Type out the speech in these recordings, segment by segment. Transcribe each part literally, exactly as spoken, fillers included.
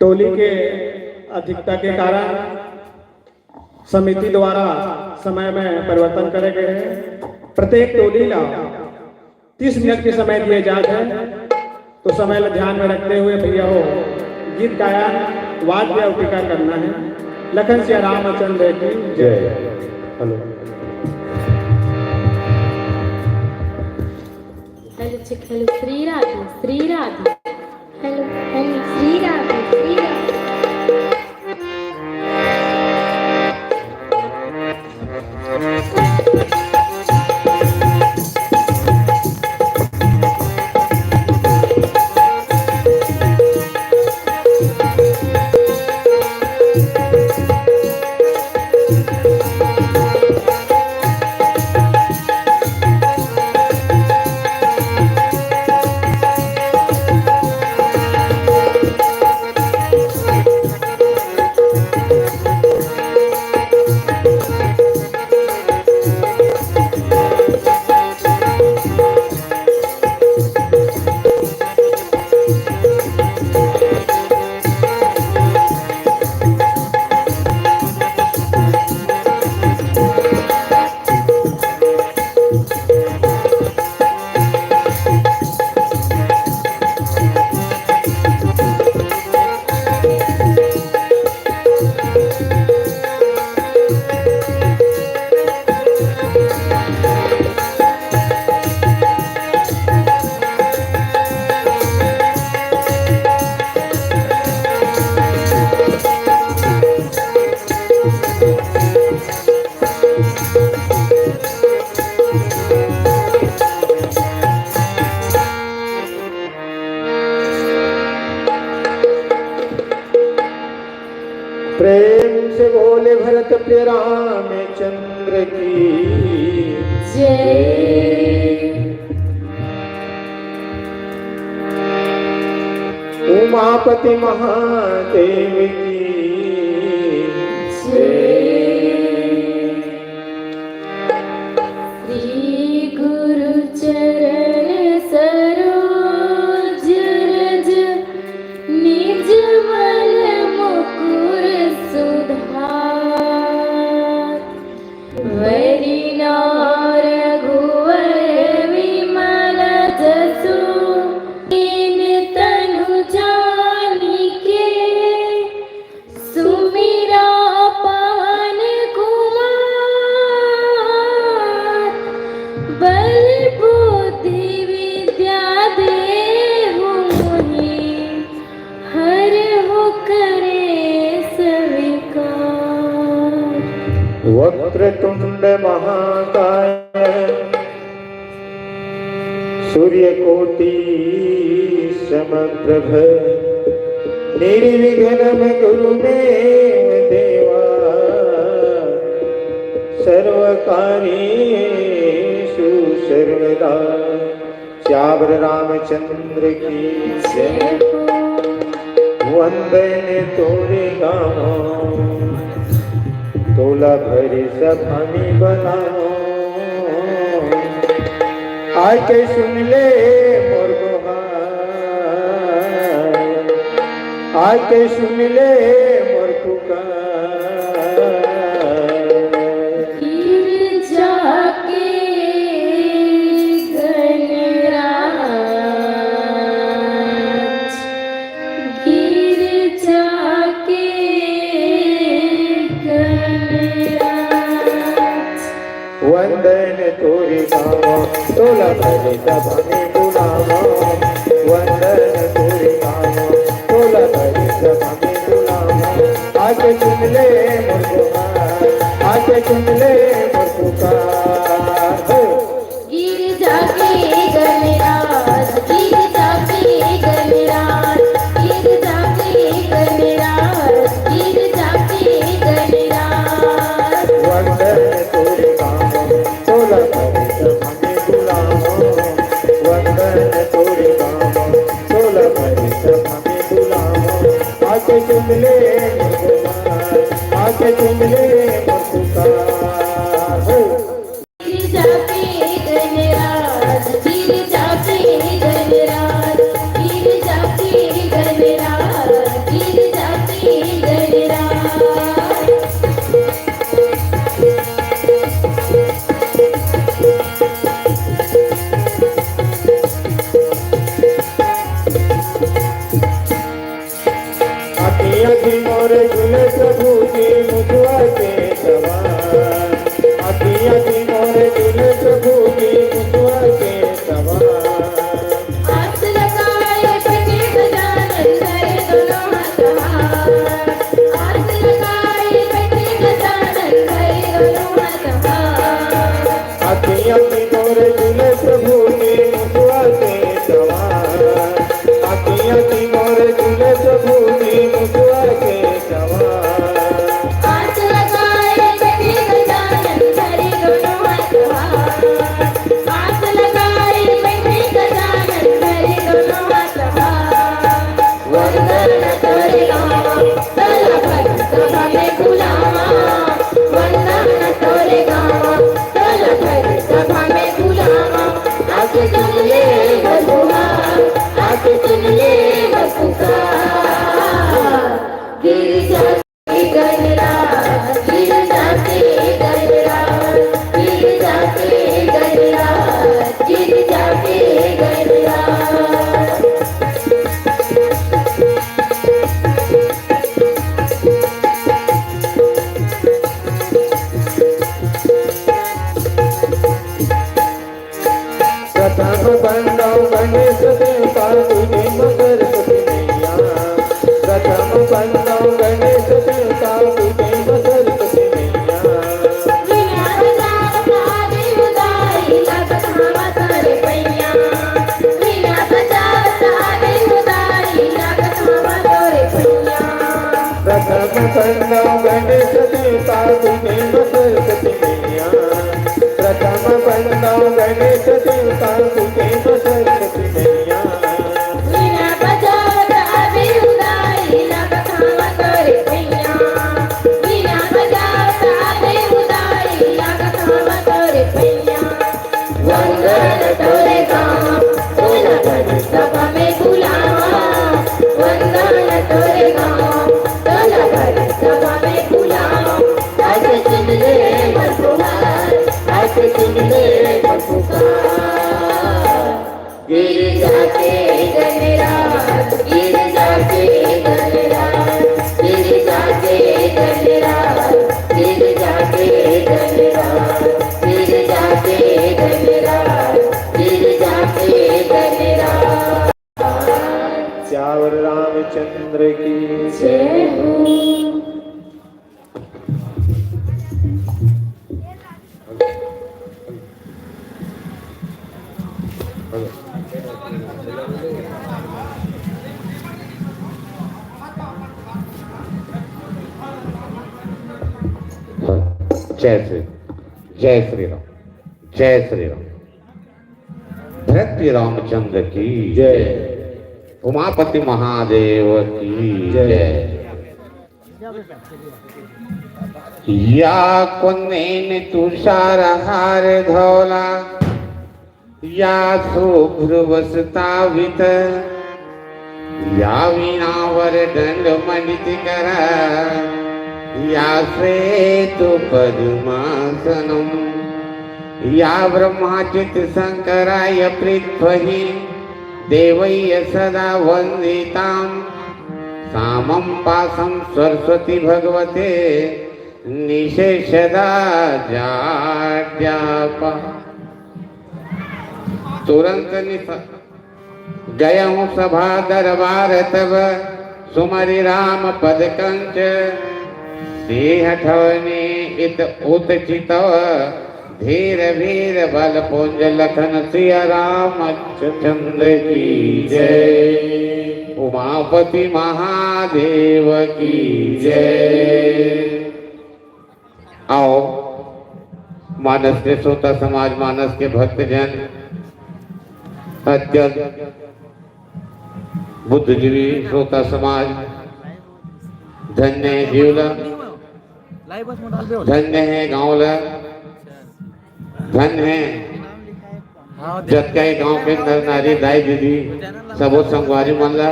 टोली के अधिकता के कारण समिति द्वारा समय में परिवर्तन करे गए हे। प्रत्येक टोली ला तीस मिनट के समय दिए जात हे, तो समय ला ध्यान में रखते हुए भैया हो, गीत गायन, वाद्य अउ टीका करना हे। लखन सिया रामचंद्र की जय। Hello. Hello, check, hello, Shri Radhe, Shri Radhe. Hello, hello, Shri Radhe, Shri Radhe. प्रेम से बोले भरत प्रिय रामचंद्र की जय। उमापति महादेव की जय। श्री गुरु चरण सरोज रज निज मल मुकुर सुधार। वरि नौ रघुवर विमल जसु दीन तनु जानिके। सुमिरा पवन कुमार बल बुद्धि विद्या देहु मोहि। हरहु कलेस विकार। वक्रतुंड महाकाय सूर्यकोटि समप्रभ निर्विघ्नं कुरु मे देवा सर्वकार्येषु सर्वदा। सियावर रामचंद्र की जय हो। वंदन तोरे गावों, तोला भरी सभा में बुलावों। आके सुन ले मोर गुहार, आके सुन ले मोर पुकार। गिरजा के गणराज, गिरजा के गणराज। वंदन तोरे गावों, तोला भरी सभा में बुलावों। वंदन तोरे गावों, तोला भरी सभा में बुलावों। आके सुन ले मोर गुहार, आके सुन ले मोर पुकार। हो। गिरजा के गणराज, गिरजा के गणराज, गिरजा के गणराज, गिरजा के गणराज। वंदन तोरे गावों, तोला भरी सभा में बुलावों। वंदन तोरे गावों, तोला भरी सभा में बुलावों। आके सुन ले मोर पुकार, आके सुन ले मोर पुकार। हो। गिरजा के गणराज, गिरजा के गणराज, गिरजा के गणराज, गिरजा मोरे झूले प्रभु जी मुखवा के सवार, आती आती मोरे झूले प्रभु जी मुखवा के सवार। आस लगाए बैठे गजानन धरे दोनों हाथ हाथ। आस लगाए बैठे गजानन धरे दोनों हाथ हाथ। आती आती मोरे झूले प्रभु जी मुखवा के सवार। आती आती मोरे झूले प्रभु जी मुखवा के सवार। आस लगाए बैठे गजानन धरे दोनों हाथ हाथ। आस लगाए बैठे गजानन धरे दोनों हाथ हाथ। वंदन तोरे गावा, तोला भजन सभा में बुलावा। वंदन तोरे गावा, तोला भजन सभा में बुलावा। आके सुन ले मोर गुहार, आके सुन ले मोर पुकार। गिरजा के गणराज, गिरजा के गणराज, गिरजा के गणराज, गिरजा के गणराज। प्रथम बंदव गणेश देवता तुझे सरस्वती मैया। प्रथम बंदव गणेश देवता तुझे सरस्वती मैया। वीणा बजावत आवे उदारी लागत हवा तोरे पैया। वीणा बजावत आवे उदारी लागत हवा तोरे पैया। प्रथम बंदव गणेश देवता तुझे सरस्वती मैया। प्रथम बंदव गणेश देवता तुझे सरस्वती मैया। वीणा बजावत आवे उदारी लागत हवा तोरे पैया। वीणा बजावत आवे उदारी लागत हवा तोरे पैया। वंदन तोरे गावा, तोला भजन सभा में बुलावा। वंदन तोरे गावा, तोला भजन सभा में बुलावा। आके सुन ले मोर पुकार, आके सुन ले मोर पुकार। गिरजा के गणराज, गिरजा के गणराज, गिरजा के गणराज, गिरजा के गणराज, गिरजा के गणराज, गिरजा के गणराज। सियावर रामचंद्र की जय हो। जय श्री, जय श्री राम, जय श्री राम। धरती रामचंद्र की जय। उमापति महादेव की जय। जय। या कुन्नेन तुषार हार धौला, या शुभ्र वसतावित, या वीणावर दंड मंडित करा, या श्वेत पद्मासनम, या ब्रह्मा चित शंकराय पृथ्वी देवैय सदा वंदिताम, सामम पासम सरस्वती भगवते निषेषदा जाड्यापा। तुरंत निस-, गयहु सभा दरबार तब, सुमरि राम पद कंच। सिंह ठौनी इत उत चितव, धीर वीर बल पुंज लखन सिया रामचंद्र की जय। उमापति महादेव की जय। आओ, मानस के श्रोता समाज, मानस के भक्तजन, अत्यंत बुद्धिजीवी श्रोता समाज, धन्य हे जीव ला, धन्य हे गांव ला, धन्य हे जतका ए गांव के नर नारी, दाई दीदी, सबो संगवारी मन ला,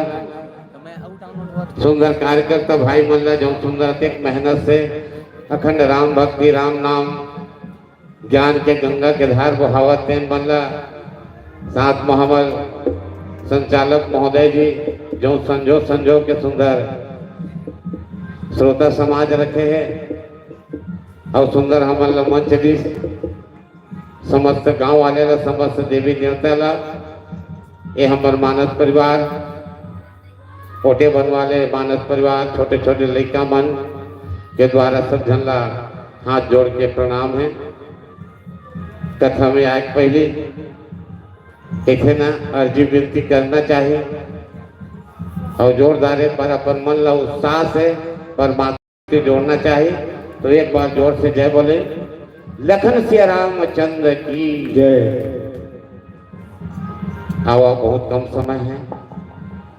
सुंदर कार्यकर्ता भाई मन ला, जौन सुंदर अतेक मेहनत से अखंड राम भक्ति, राम नाम, ज्ञान के गंगा के धार बहावत तेन मन ला, साथ म हमर संचालक महोदय जी, जौन संजो संजो के सुंदर श्रोता समाज रखे हे अउ सुंदर हमन ल मंच दिस, समस्त गांव वाले ल, समस्त देवी देवता ल, ये हमर मानस परिवार, ओटे बन वाले मानस परिवार, छोटे छोटे लइका मन के द्वारा सब झन ला हाथ जोड़ के प्रणाम हे। कथा में आए के पहली कथे ना, अर्जी विनती करना चाहिए अउ जोरदार एक बार अपन मन ला उत्साह से परमात्मा से जोड़ना चाहिए। तो एक बार जोर से जय बोले, लखन सिया रामचंद्र की। जय। आवा, बहुत कम समय है,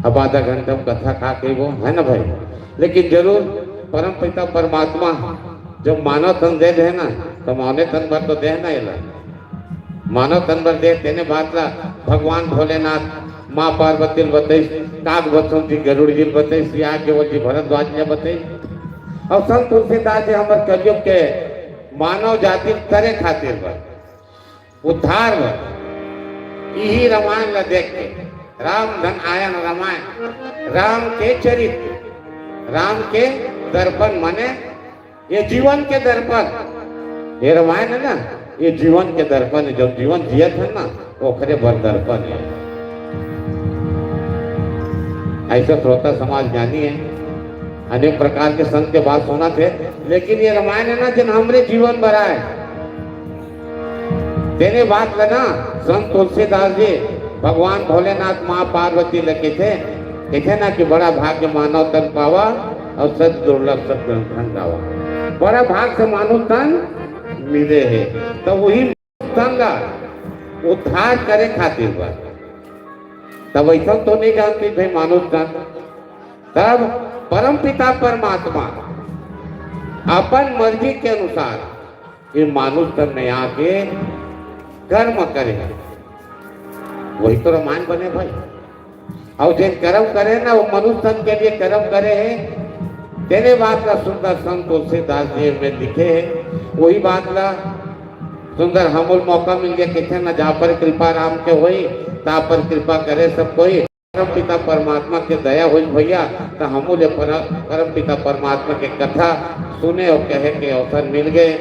अब आधा घंटा में कथा का कहिबो, है ना भाई? लेकिन जरूर परम पिता परमात्मा जब मानव तन दे दे ना, तो मानव तन भर तो दे ना एला। मानव तन भर दे, तेने बात ला भगवान भोलेनाथ माँ पार्वती ल बतइस, काग बसंती गरुड़ जी ल बतइस, या केवल जी भरद्वाज ल बतइस। अउ संत तुलसीदास जी हमर कलयुग के मानव जाति तरे खातिर बर, उद्धार बर, इही रामायण ला देख के, राम धन आयन रामायण, राम के चरित्र, राम के दर्पण माने ये जीवन के दर्पण, ये रामायण है ना, ये जीवन के दर्पण है। जो जीवन जियत है ना, ओकरे बर दर्पण है। ऐसा श्रोता समाज ज्ञानी है, अनेक प्रकार के संत के बात सुनत हे, लेकिन ये रामायण है ना, जेन हमरे जीवन बर आए। तेने बात ल ना संत तुलसीदास जी भगवान भोलेनाथ माँ पार्वती ल कथे, कथे ना कि बड़ा भाग्य मानव तन पावा अउ सत दुर्लभ सत धन गावा। बड़ा भाग से मानव तन मिले हे, तो वही तन ला उद्धार करे खातिर बर। तब ऐसा तो नहीं जानती भाई मानव तन, तब परमपिता परमात्मा अपन मर्जी के अनुसार ये मानुष तन में आके कर्म करे हे, वही तो रामायण बने भाई। अउ जेन कर्म करे ना, वो मनुष्य तन के लिए कर्म करे हे। तेने बात ला सुंदर संत तुलसीदास जी में लिखे हे, वही बात ला सुंदर हमू ल मौका मिल गया, कथे ना, जा पर कृपा राम के होई, ता पर कृपा करे सब कोई। परम पिता परमात्मा के दया होई भैया, त हमू ले पर-, परम पिता परमात्मा के कथा सुने अउ कहे के अवसर मिल गए।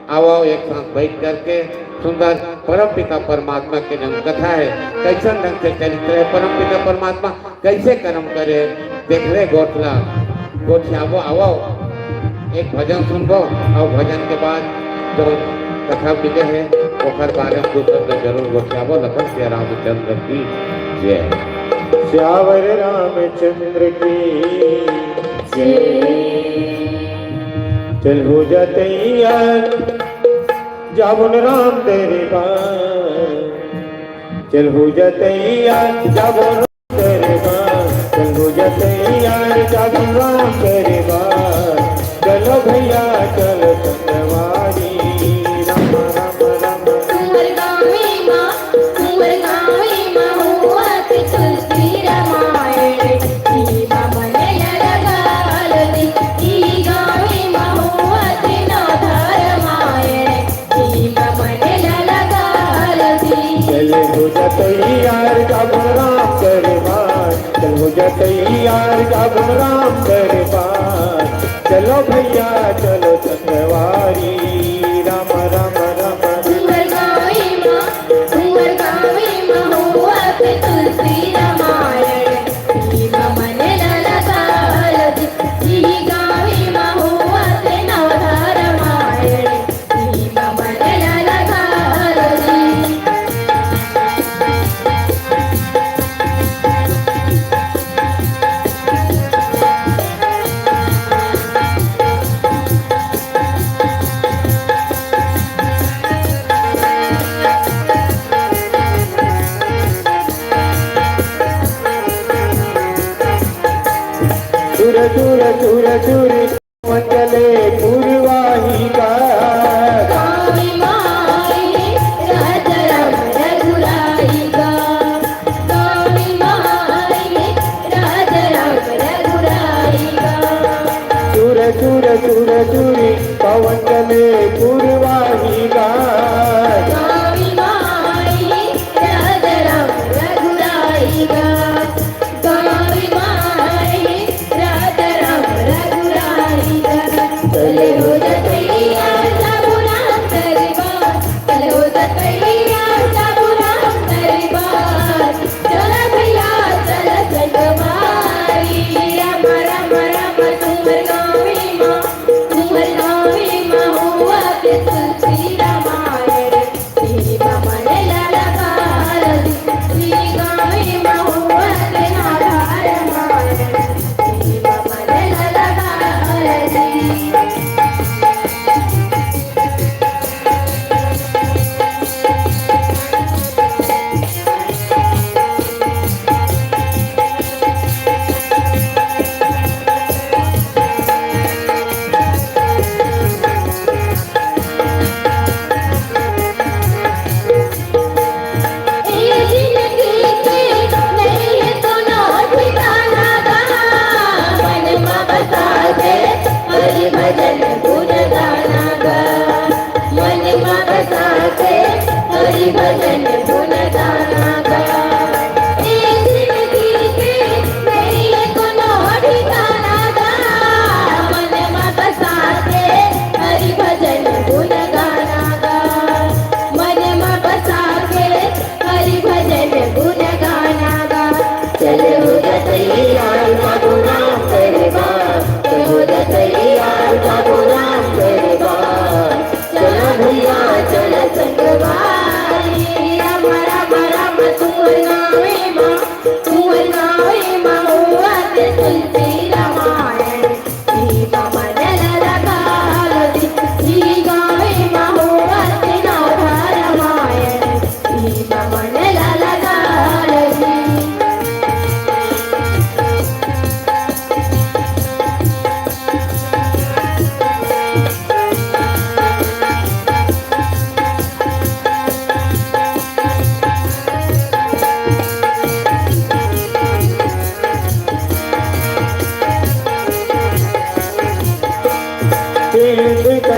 आओ, आओ, एक साथ बैठ करके सुंदर परम पिता परमात्मा के जन कथा है, कैसन ढंग से चरित्र है, परम पिता परमात्मा कैसे कर्म करे, देख ले गोठला, गोठियाबो, आओ, एक भजन सुनबो अउ भजन के बाद जो कथा मिले हे, ओकर बारे में दू शब्द जरूर गोठियाबो। लखन सिया रामचंद्र की जय। सियावर रामचंद्र की जय। चल हो जा तैयार, जाबो न राम तेरे पास। चल हो जा तैयार, जाबो न तेरे बार, चलो जतैया रे जागो राम तेरे बार। चलो भैया चलो संगवारी, राम राम राम। कुंवर गाँवे माँ, कुंवर गाँवे माँ हुआ के तुलसी रामायण, ई बाबा ने लगा आलती, ई गाँवे माँ हुआ के नाथा रामायण। चल हो जा तैयार, जाबो राम तेरे पास। चल हो जा तैयार, जाबो राम तेरे पास। चलो भैया चलो संगवारी, राम राम राम। कुंवर गाँवे माँ, कुंवर गाँवे माँ हुआ के तुलसी रामायण। ई बाबा ने लगा आलती, ई गाँवे माँ हुआ के नाथा रामायण। चुर चुर चुर चुर। चले पुरवाही का। गाँव माई राजा राम रघुराई का। गाँव माई राजा राम रघुराई का। चुर चुर चुर चुरी पवन चले पुरवाही का। गाँव माई राजा राम रघुराई का। गाँव माई राजा राम रघुराई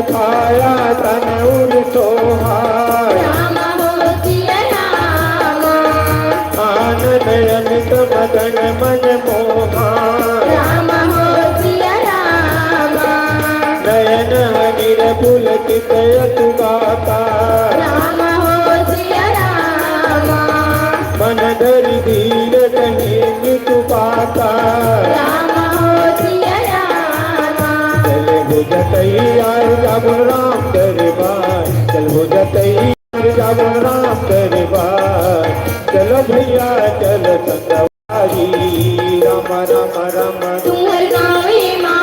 छाया तन उर सोहा। राम हो सिया राम। आनंद अमित मदन मन मोहा। राम हो सिया राम। नयन अनिल पुलकित अतु गाथा। राम हो सिया राम। मन धरि धीर कहि मृदु बाथा। राम हो सिया राम। चल हो जतई आय जाबो राम दरबार। चल हो जतई आय जाबो राम दरबार। चलो भैया चल संगवारी। राम राम राम। तुम्हर गाँवे मा,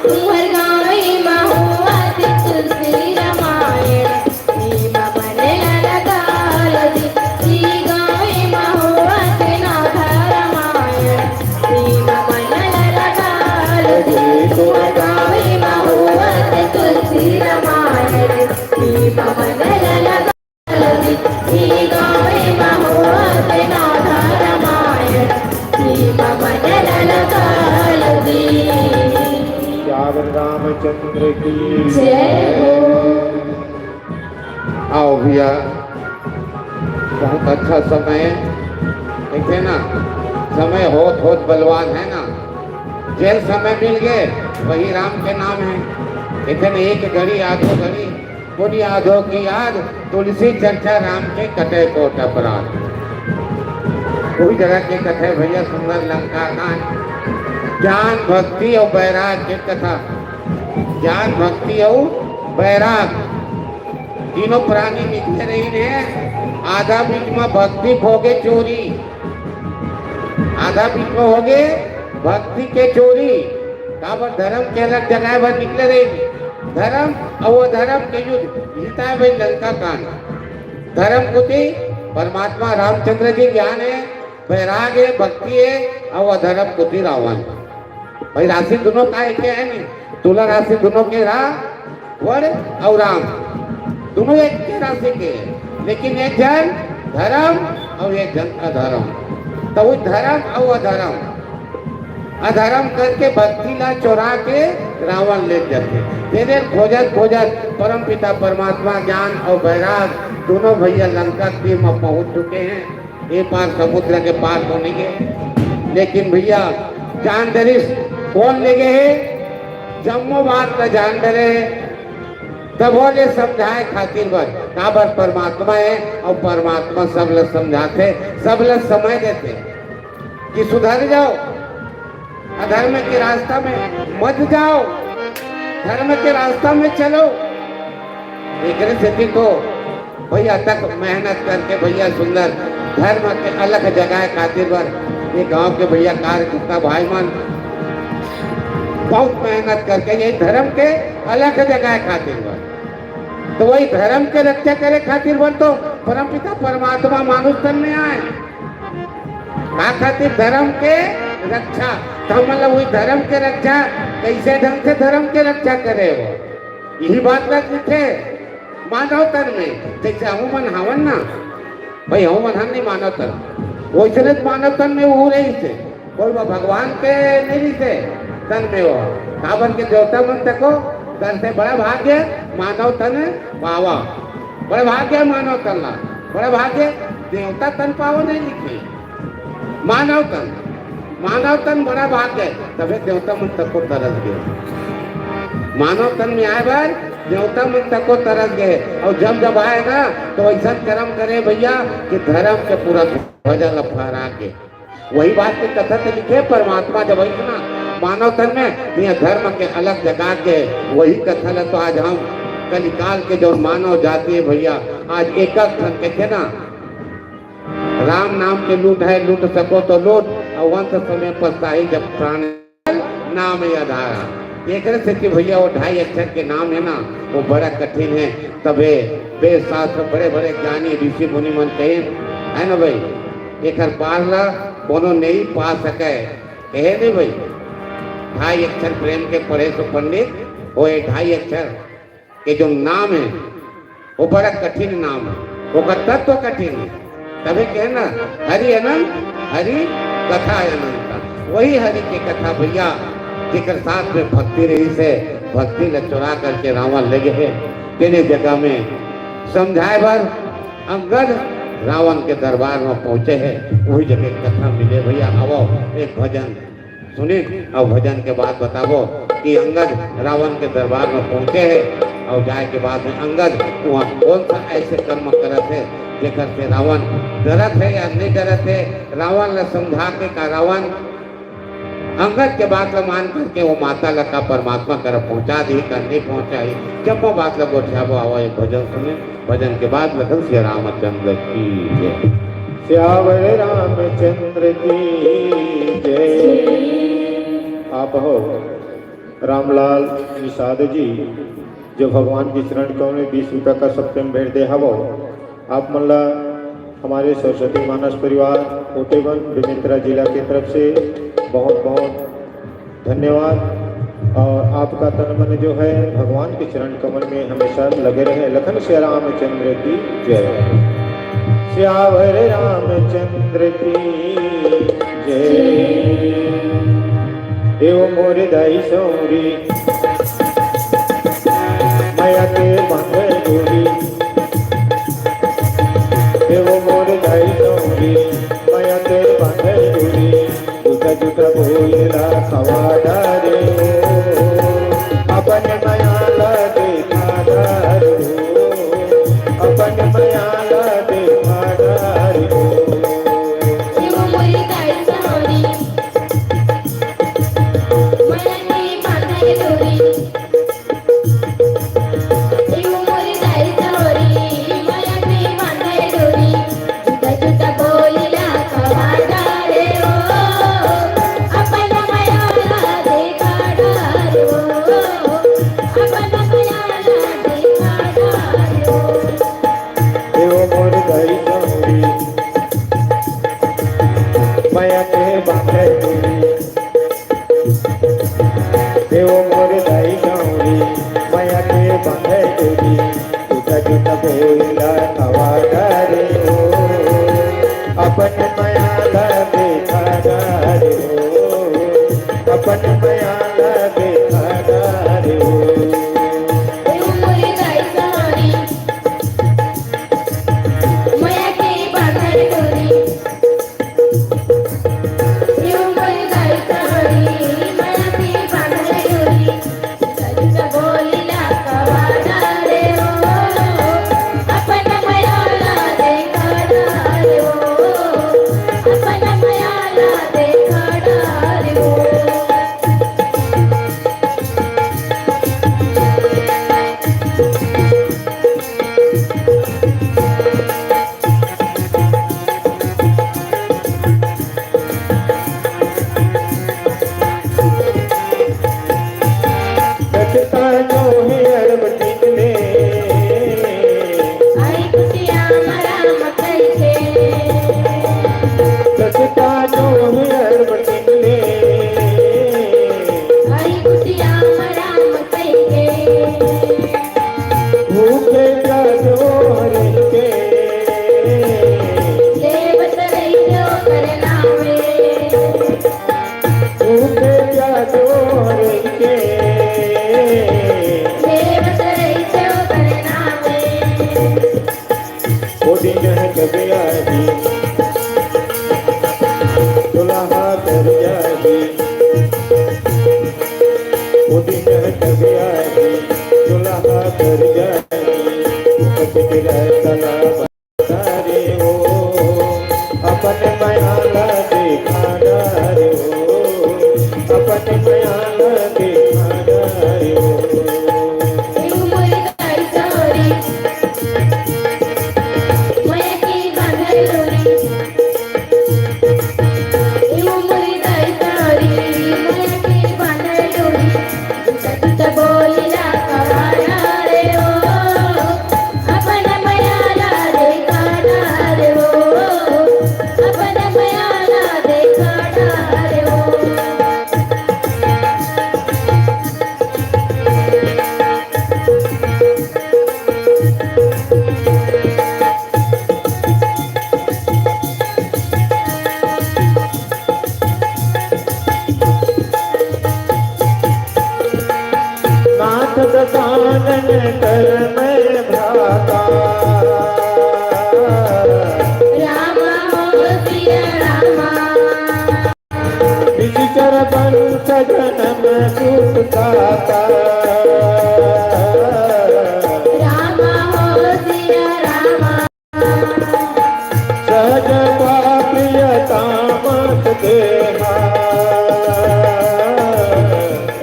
तुम्हर गाँवे मा होवत तुलसी रामायण। सीमा मन ललकार जी, जी गाँवे मा होवत नाथ रामायण। सीमा मन ललकार जी, तुम्हर गाँवे मा होवत तुलसी रामायण। सीमा मन ललकार जी, जी गाँवे मा होवत नाथ रामायण। सीमा मन ललकार जी। सियावर रामचंद्र की जय हो। आओ भैया, बहुत अच्छा समय है, ठीक है ना? समय होत होत बलवान है ना, जेन समय मिल गए वही राम के नाम है, ठीक है ना? एक घड़ी आधो घड़ी पुनि आधो की याद, तुलसी चर्चा राम के कटे कोट अपराध। वही जगह के कथे भैया सुंदर लंका कांड, ज्ञान भक्ति और बैराग के कथा। ज्ञान भक्ति और बैराग तीनों प्राणी निकले रही ने, आधा बीच में भक्ति होगे चोरी, आधा बीच में होगे भक्ति के चोरी। काबर धर्म के अलग जगाए बर निकले रही, धर्म और वो धर्म के युद्ध जीता है भाई लंका कांड। धर्म कोती परमात्मा रामचंद्र जी ज्ञान है, बैराग है, भक्ति है, और अधर्म कोती रावण। भाई राशि दोनों का एक है नहीं, तुला राशि दोनों के रा-, वण और राम दोनों एक के राशि के हैं, लेकिन एक झन धर्म और एक झन अधर्म। तो वो धर्म और अधर्म, अधर्म करके भक्ति ला चोरा के रावण ले जाते। तेरे खोजत खोजत परम पिता परमात्मा ज्ञान और बैराग दोनों भैया लंका के में पहुंच चुके हैं। ये पार समुद्र के पार होने के। लेकिन भैया जान डरिस, कौन ले गए है? जम्मो बात ला जान डरे है, तभो ले समझाए खातिर बर। काबर परमात्मा है और परमात्मा सब ला समझाते, सब ला समय देते कि सुधर जाओ, अधर्म के रास्ता में मत जाओ, धर्म के रास्ता में चलो। एकरे सेती तो भैया तक मेहनत करके भैया सुंदर धर्म के अलख जगाए खातिर बर ये गांव के भैया कार्यकर्ता भाई मन बहुत मेहनत करके ये धर्म के अलख जगाए खातिर बर। तो वही धर्म के रक्षा करे खातिर बर तो परमपिता परमात्मा मानुष तन में आए। का खातिर? धर्म के रक्षा। तो हमन ला वही धर्म के रक्षा, कैसे ढंग से धर्म के रक्षा करे हो, यही बात ला पूछे। मानव तन में जैसे हमन हवन ना भाई, हमन हन नहीं मानव तन, वैसने मानव तन में वो रहिस हे। कोई बा भगवान के नहीं रहिस हे तन में वो। काबर के देवता मन तको तन से बड़ा भाग्य मानव तन पावा, बड़ा भाग्य मानव तन ला, बड़ा भाग्य देवता तन पावा नहीं लिखे। मानव तन, मानव तन बड़ा भाग्य, तभे देवता मन तको तरस गए। मानव तन में आए बर देवता मन तको तरस गए। और जब जब आए ना तो ऐसा कर्म करे भैया कि धर्म के पूरा ध्वजा ला फहरा के। वही बात के कथा तो लिखे परमात्मा जब आई ना मानव तन में, तो ये धर्म के अलख जगा के वही कथा ला तो आज हम कलिकाल के जो मानव जाति है भैया, आज एक एक ठन कहते ना, राम नाम के लूट है, लूट सको तो लूट, और अंत समय पछताही जब प्राण नाम आधारा। एकरे सेती भैया वो ढाई अक्षर के नाम है ना, वो बड़ा कठिन है। तभे वेद शास्त्र बड़े बड़े ज्ञानी ऋषि मुनि मन कहे है ना भाई, एकर पार ला कोनो नहीं पा सके, कहे नहीं भाई। ढाई अक्षर प्रेम के पढ़े सो पंडित, वो ये ढाई अक्षर के जो नाम है, वो बड़ा कठिन नाम है, ओकर तत्व कठिन है। तभे कहे ना, हरि अनंत, हरि कथा अनंता। वही हरि के कथा भैया, जेकर साथ में भक्ति रहिस हे, भक्ति ला चुरा करके रावण ले गे हे, तेने जगह में समझाए बर अंगद रावण के दरबार में पहुंचे हे। वही जगह कथा मिले भैया। आवो, एक भजन सुनिन अउ भजन के बाद बताबो कि अंगद रावण के दरबार में पहुंचे हे अउ जाए के बाद में अंगद वहाँ कौन सा ऐसे कर्म करत हे जेकर से रावण डरत हे या नहीं डरत हे। रावण ला समझा के का रावण अंगद के बात ला मान करके वो माता ला का परमात्मा करा पहुंचा दी का नहीं पहुंचाई, जब वो बात ला गोठियाबो। आवा एक भजन सुने, भजन के बाद लखन सिया रामचंद्र की जय। सियावर रामचंद्र की जय। आप हो रामलाल निषाद जी, जो भगवान के चरण कमल में बीस रुपया का सप्तम भेंट दे हवो। आप मन ला हमारे सरस्वती मानस परिवार कोटेगंज बेमेतरा जिला के तरफ से बहुत बहुत धन्यवाद। और आपका तन मन जो है भगवान के चरण कमल में हमेशा लगे रहे। लखन सिया रामचंद्र की जय। सियावर रामचंद्र की जय। एव मोर दाई सौरी मया के बांधे डोरी। एव मोर दाई सौरी मया के बांधे डोरी। झूठा झूठा बोलेला खवा डारे हो, अपन मया ला देखा डारे हो, अपन मया ला देखा डारे हो। एव मोर दाई सौरी मया के बांधे डोरी। मया के बांधे डोरी। देव मोर दाई गौरी, मया के बांधे डोरी, झूठा झूठा बोलेला खवा डारे हो, अपन मया ला देखा डारे हो, अपन मया ला देखा डारे हो। देव मोर दाई गौरी, मया के बांधे डोरी। भूखे प्यासे ओहर के। देवत रहियो करनावे। भूखे प्यासे ओहर के। देवत रहियो करनावे। ओ दिन है कब आही, दुल्हा कर जाही। ओ दिन है कब आही, दुल्हा कर जाही। कब तेरा कला सारे हो, अपन मया ला देखा डारे हो, अपन मया ला देखा डारे हो। दानन कर मैं भ्राता। रामा हो सिया रामा। निशिचर बंस जनम सुख दाता। रामा हो सिया रामा। सहज प्रियता मत देहा।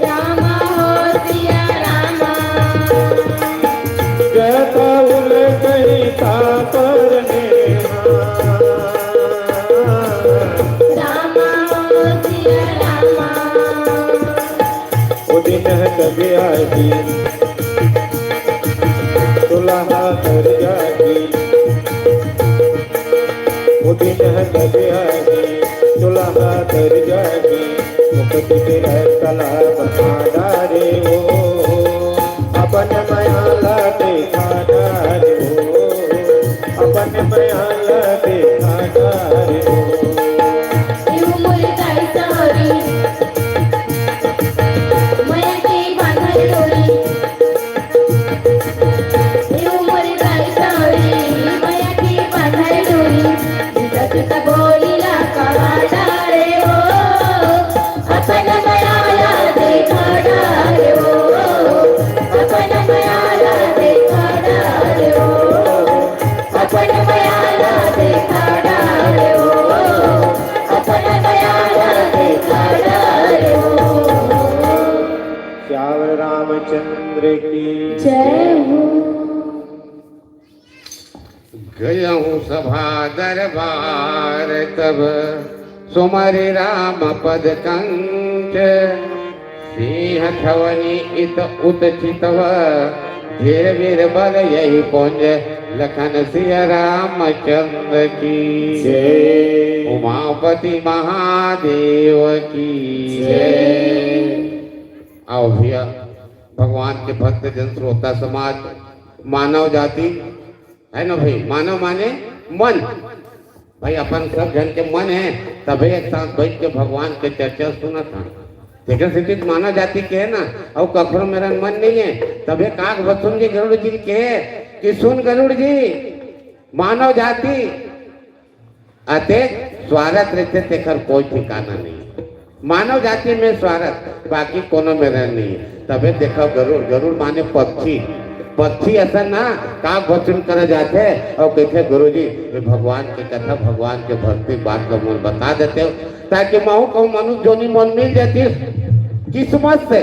रामा हो सिया रामा। जय पउल कही तापर नेहा। रामा हो सिया रामा। ओ दिन है कभी आही, दुल्हा कर जाही। ओ दिन है कभी आही, दुल्हा कर जाही। मुकुट के कला बना डारे हो, अपन मया ला देखा डारे हो, अपन मया ला देखा डारे हो। यू मोर दाई सहोरी, मया के बांधल डोरी। यू मोर दाई सहोरी, मया के बांधल डोरी। जुदा जुदा बोली ला कहा डारे हो, अपन मया ला देखा डारे हो, अपन मया ला देखा डारे हो। अपन मया ला देखा डारे हो, अपन मया ला देखा डारे हो। श्याम रामचंद्र की जय हो। गयहु सभा दरबार तब सुमरि राम पद कंठ। सिंह छवनि इत उत चितव, धीर वीर बल यहि पुंज, लखन सिय रामचंद्र की। जय। उमापति महादेव की। जय। जय। आओ भैया, भगवान के भक्त जन, श्रोता समाज, मानव जाति, है ना भाई, मानव माने मन। भाई, अपन सब झन के मन है, तभे एक साथ बैठ के भगवान के चर्चा सुनत हन। तेकर सेती तो मानव जाति के है ना, अउ कखरो मेरन मन नहीं है, तभे काग बसुन के गरुड़ जी के कि सुन गरुड़ जी, मानव जाति अतेक स्वारथ रहिथे, तेकर कोई ठिकाना नहीं। मानव जाति में स्वारथ, बाकी कोनो मेरन नहीं। तभे देखो गरुड़, गरुड़ माने पक्षी, पक्षी असन ना, काग बसुन कर जाथे अउ कहिथे, "गुरुजी, ये भगवान के कथा, भगवान के भक्ति बात ल मोर बता देते हो, ताकि महू कहूँ मनुष्य जोनी मोर मिल जाती किस्मत से।"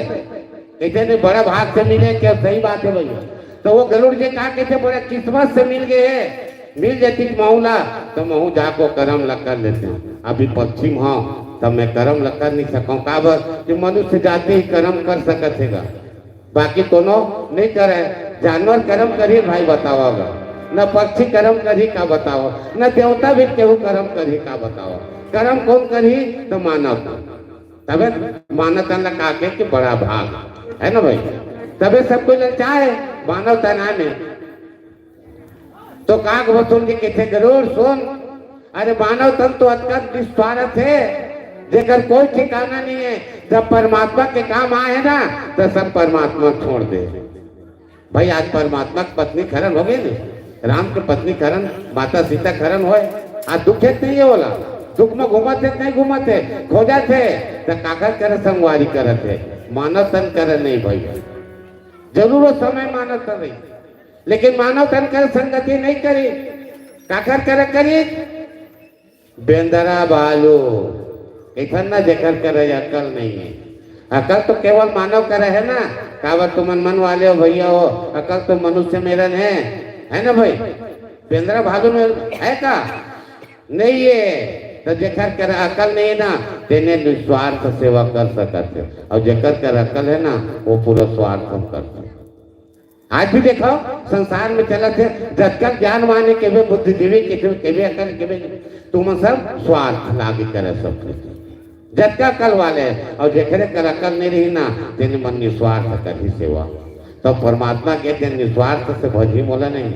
कहिथे, "नहीं, बड़ा भाग से मिले।" क्या सही बात है भैया? तो वो गरुड़ जी का कहिथे, "बड़ा किस्मत से मिल गए है।" मिल जाती कि महू ला, तो महू जाको करम ला कर लेते हैं। अभी पश्चिम हो, तब मैं करम ला कर नहीं सकूं। काबर कि मनुष्य जाति ही करम कर सकत हेगा, बाकी कोनो नहीं करे। जानवर करम करही भाई बतावा गा, न पक्षी करम करही का बतावा, न देवता भी केहू करम करही का बतावा। करम कौन करही? तो मानव। तबे मानव तन ला का के कि बड़ा भाग है ना भाई, तबे सब कोई ललचाए मानव तन आने। तो काग बसुन के कहिथे, "गरुड़ सुन, अरे मानव तन तो अतका निस्वार्थ है, जेकर कोई ठिकाना नहीं है। जब परमात्मा के काम आए ना, तो सब परमात्मा छोड़ दे।" भाई, आज परमात्मा के पत्नी के हरण हो गए ना, राम के पत्नी के हरण, माता सीता के हरण होए, आज दुख है नहीं है बोला, दुख में घूमत है नहीं घूमत है, खोजत है, तो काकर करे संगवारी करत है, मानव तन करे नहीं भाई। जरूर वो समय मानव तन रही, लेकिन मानव तन कर संगति नहीं करी, काकर कर करी? बेंदरा भालू। इथन ना जेकर करे अकल नहीं है। अकल तो केवल मानव करे है ना, काबर तुमन मन वाले हो भैया हो, अकल तो मनुष्य मेरन है, है ना भाई? बेंदरा भालू में है का? नहीं है। तो जेकर कर अकल नहीं है ना, तेने निस्वार्थ सेवा कर सकत है, और जेकर कर अकल है ना, वो पूरा स्वार्थ हम करते हैं। आज भी देखो, संसार में चलत है, जतका ज्ञानवान है, केवे बुद्धिजीवी, केवे, केवे अकल, केवे, तुमन सब स्वार्थ लागी करे सब कुछ। जतका अकल वाले हैं, और जेकरे कर अकल नहीं रही ना, तेने मन निस्वार्थ करही सेवा। तो परमात्मा के दिन निस्वार्थ से भजही मोला नहीं,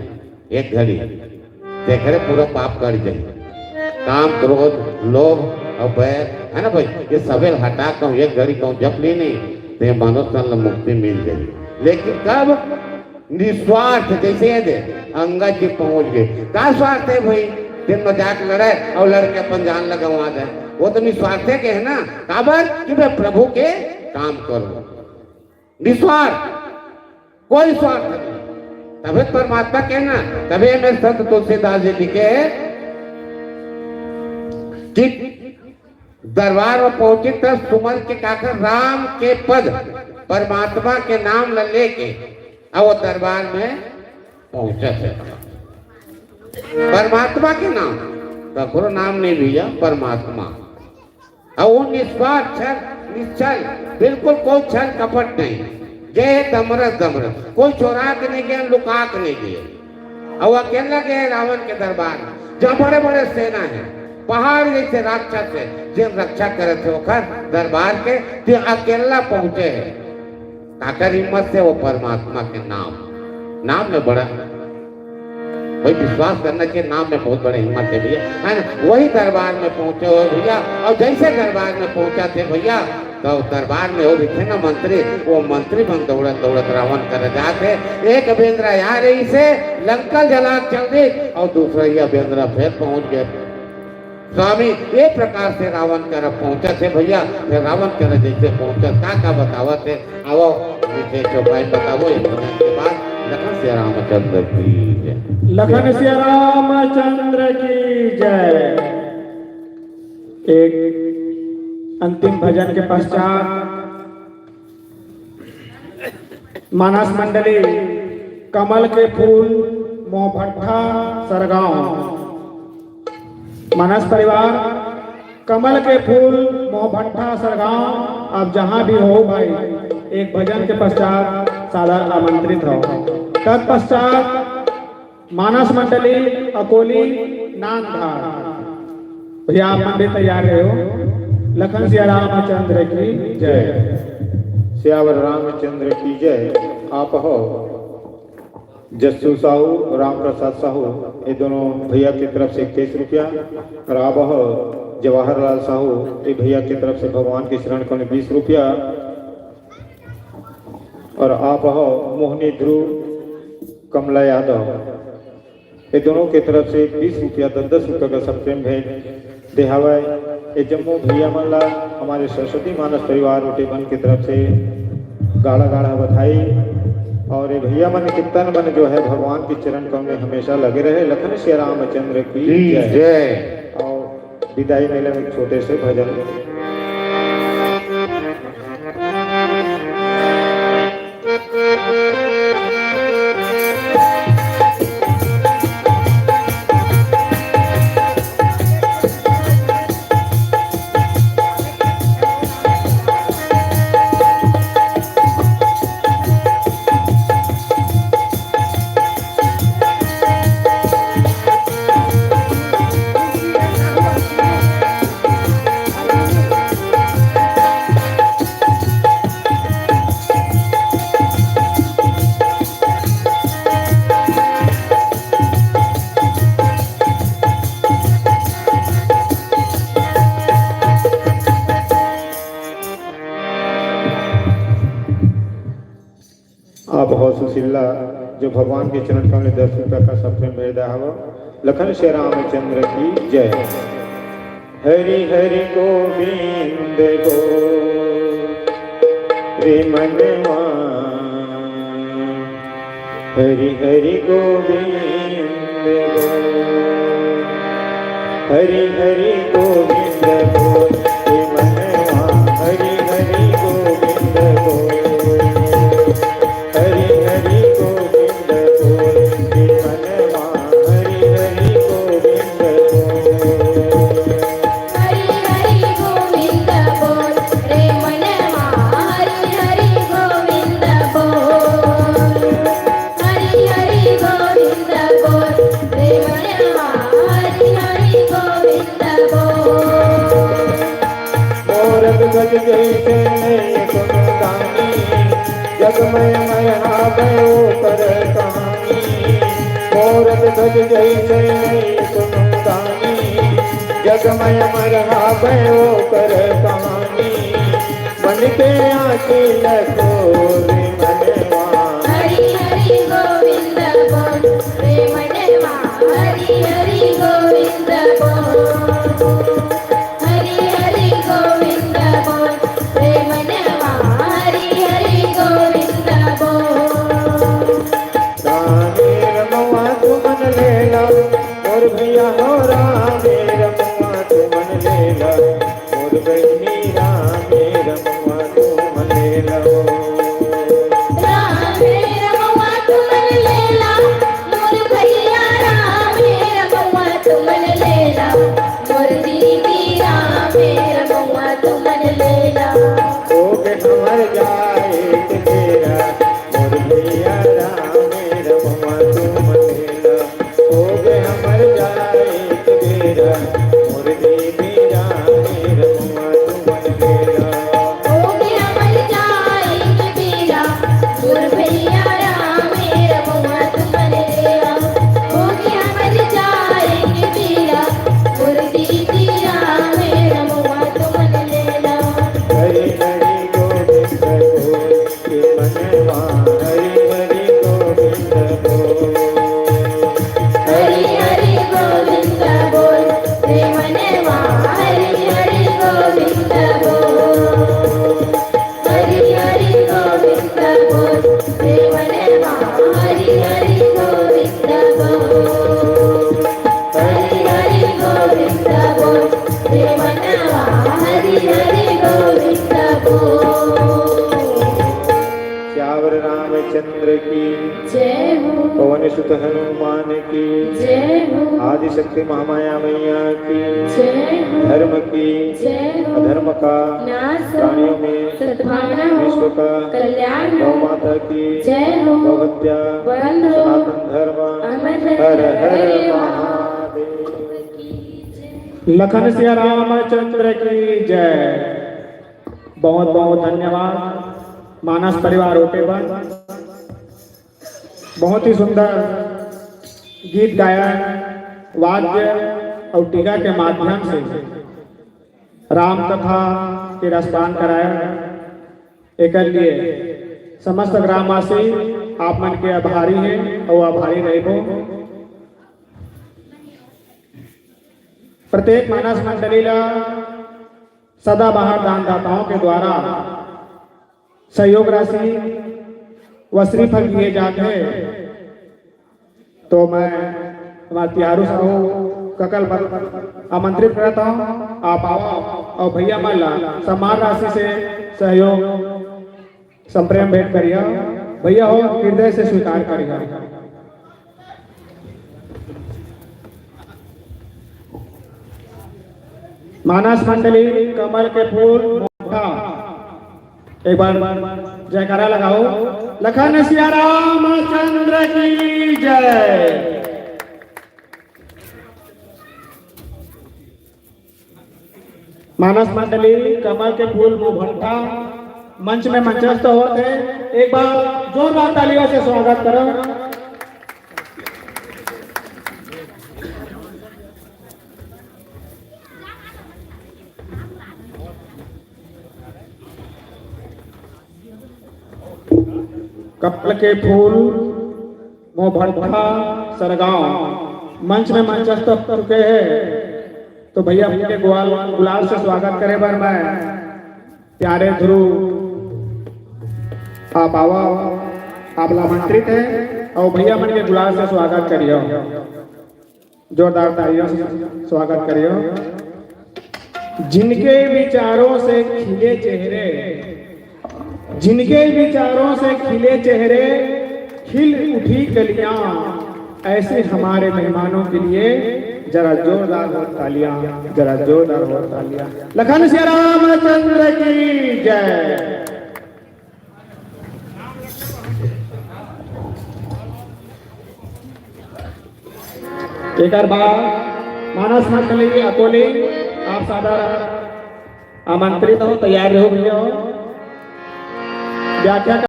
एक घड़ी तेकरे पूरा पाप कट जाही। काम, क्रोध, लोभ और बैर, है ना भाई, ये सबे हटा के एक घड़ी कहूँ जप ली नहीं, तो ये मनुष्य तन ला मुक्ति मिल जाही। लेकिन कब? निस्वार्थ। जैसे ये दे, अंगद जी पहुंच गए। का स्वार्थ है भाई? दिन में जाके लड़े और लड़के अपन जान ला गंवा दे, वो तो निस्वार्थे के है ना। काबर? कि मैं प्रभु के काम करूं, निस्वार्थ, कोई स्वार्थ नहीं। तबे तो परमात्मा के ना, तबे में संत तुलसीदास जी लिखे कि दरबार में पहुंचे त सुमन के काकर राम के पद, परमात्मा के नाम ल लेके, अब वो दरबार में पहुंचत हे। परमात्मा के नाम, ककरो नाम नहीं भैया, परमात्मा। अउ वो निस्वार्थ छल, निश्छल, बिल्कुल कोई छल कपट नहीं। गए दमरस दमरस, कोई चोरा के नहीं गए, लुका के नहीं गए। अउ अकेला गए रावण के दरबार में, जहाँ बड़े बड़े सेना है, पहाड़ जैसे राक्षस है, जिन रक्षा करे थे ओखर दरबार के, ते अकेला पहुंचे है। काकर हिम्मत से? वो परमात्मा के नाम, नाम में बड़ा भाई, विश्वास करना चाहिए, नाम में बहुत बड़े हिम्मत है भैया, है ना? वही दरबार में पहुंचे हो भैया, और जैसे दरबार में पहुंचा थे भैया, तो दरबार में वो दिखे ना मंत्री, वो मंत्री मन दौड़त दौड़त रावण कर जाते। एक बेंदरा यहाँ रही से लंकल जला चल रही, और दूसरा यह बेंदरा फिर पहुंच गए। स्वामी, ये प्रकार से रावण कर पहुंचत हे भैया, फिर रावण कर जैसे पहुंचत, का का बतावत हे, आवो, नीचे चौपाई बतावो, एक भजन के बाद लखन सिया रामचंद्र की जय। लखन सिया रामचंद्र की जय। एक अंतिम भजन के पश्चात मानस मंडली कमल के फूल मोहभट्ठा सरगांव, मानस परिवार कमल के फूल मोहभट्ठा सरगांव, आप जहां भी हो भाई, एक भजन के पश्चात सादर आमंत्रित हो। तत्पश्चात मानस मंडली अकोली नांदघाट। भैया, आप मन भी तैयार रहे हो। लखन सिया रामचंद्र की जय। सियावर रामचंद्र की जय। आप हो जस्सू साहू, राम प्रसाद साहू, ये दोनों भैया की तरफ से इक्कीस रुपया, और आप हो जवाहरलाल साहू, ये भैया की तरफ से भगवान के चरण कमल बीस रुपया, और आप हो मोहनी ध्रुव, कमला यादव, ये दोनों के तरफ से बीस रुपया, दस दस रुपया का सब प्रेम भेंट दे हवय। ये जम्मो भैया मन ला हमारे सरस्वती मानस परिवार रोटी बन की तरफ से गाड़ा गाड़ा बधाई। और ये भैया मन के तन मन जो है भगवान के चरण कमल में हमेशा लगे रहे। लखन सिया रामचंद्र की की जय। जय। और विदाई में एक छोटे से भजन। आप हो सुशीला, जो भगवान के चरण कमल में दस रुपया का सब प्रेम भेंट दे हवो। लखन सिया रामचंद्र की जय। हरि हरि गोविंद गो रे मनवा, हरि हरि गोविंद गो, हरि हरि गोविंद गो रे मनवा, हरि हरि गोविंद गो, हरि हरि गोविंद गो रे मनवा, हरि हरि गोविंद गो। हरि हरि गोविंद बोल रे मनवा, हरि हरि गोविंद बोल। हरि हरि गोविंद बोल रे मनवा, हरि हरि गोविंद बोल। मोर ध्वज जैसे नैन सुनदानी, जग मय मय आवे ओकर कहानी। मोर ध्वज जैसे नैन सुनदानी, जग मय मय आवे ओकर कहानी। मन के आँखी लकोर मनवा, चंद्र की, जय हो। पवन सुत हनुमान की, जय हो। आदिशक्ति महामाया मैया की, जय हो। धर्म की, जय हो। अधर्म का, नाश हो। प्राणियों में, सद्भावना हो। विश्व का, कल्याण हो। गौ माता की, जय हो। गौ हत्या, बंद हो। सनातन धर्म, अमर रहे। हर हर हरे महादेव। लखन सिया रामचंद्र की जय। बहुत बहुत धन्यवाद मानस परिवार होते बर। बहुत ही सुंदर गीत गायन, वाद्य और टीका के माध्यम से राम कथा के रसपान कराया। एकर लिए समस्त ग्रामवासी आप मन के आभारी हे और आभारी रहिबो। प्रत्येक मानस मंडली ला सदाबहार दानदाताओं के द्वारा सहयोग राशि व श्रीफल दिए जात हे। तो मैं हमारे तिहारू साहू ककल पर आमंत्रित करता हूँ, आप आओ और भैया मन ला सम्मान राशि से सहयोग संप्रेम भेंट करिया। भैया हो, हृदय से स्वीकार करिया। मानस मंडली कमल के फूल मोटा, एक बार जयकारा लगाओ। लखन सिया रामचंद्र की जय। मानस मंडली कमल के फूल मोभट्ठा मंच में मंचस्थ होत हे। एक बार जोरदार तालियों से स्वागत करो। कमल के फूल मोभट्ठा सरगांव मंच में मंचस्थ हो चुके हैं। तो भैया के गुलाल, गुलाल से स्वागत करे बर मैं प्यारे ध्रुव, आप आवा, आप ला आमंत्रित है और भैया मन के गुलाल से स्वागत करियो। जोरदार तालियों से स्वागत करियो। जिनके विचारों से खिले चेहरे, जिनके विचारों से खिले चेहरे, खिल उठी कलियां, ऐसे हमारे मेहमानों के लिए जरा जोरदार हो तालियां, जरा जोरदार हो तालियां। लखन सिया रामचंद्र की जय। एकर बाद मानस मंडली अकोली, आप सादर आमंत्रित हो, तैयार रहो भैया हो। व्याख्या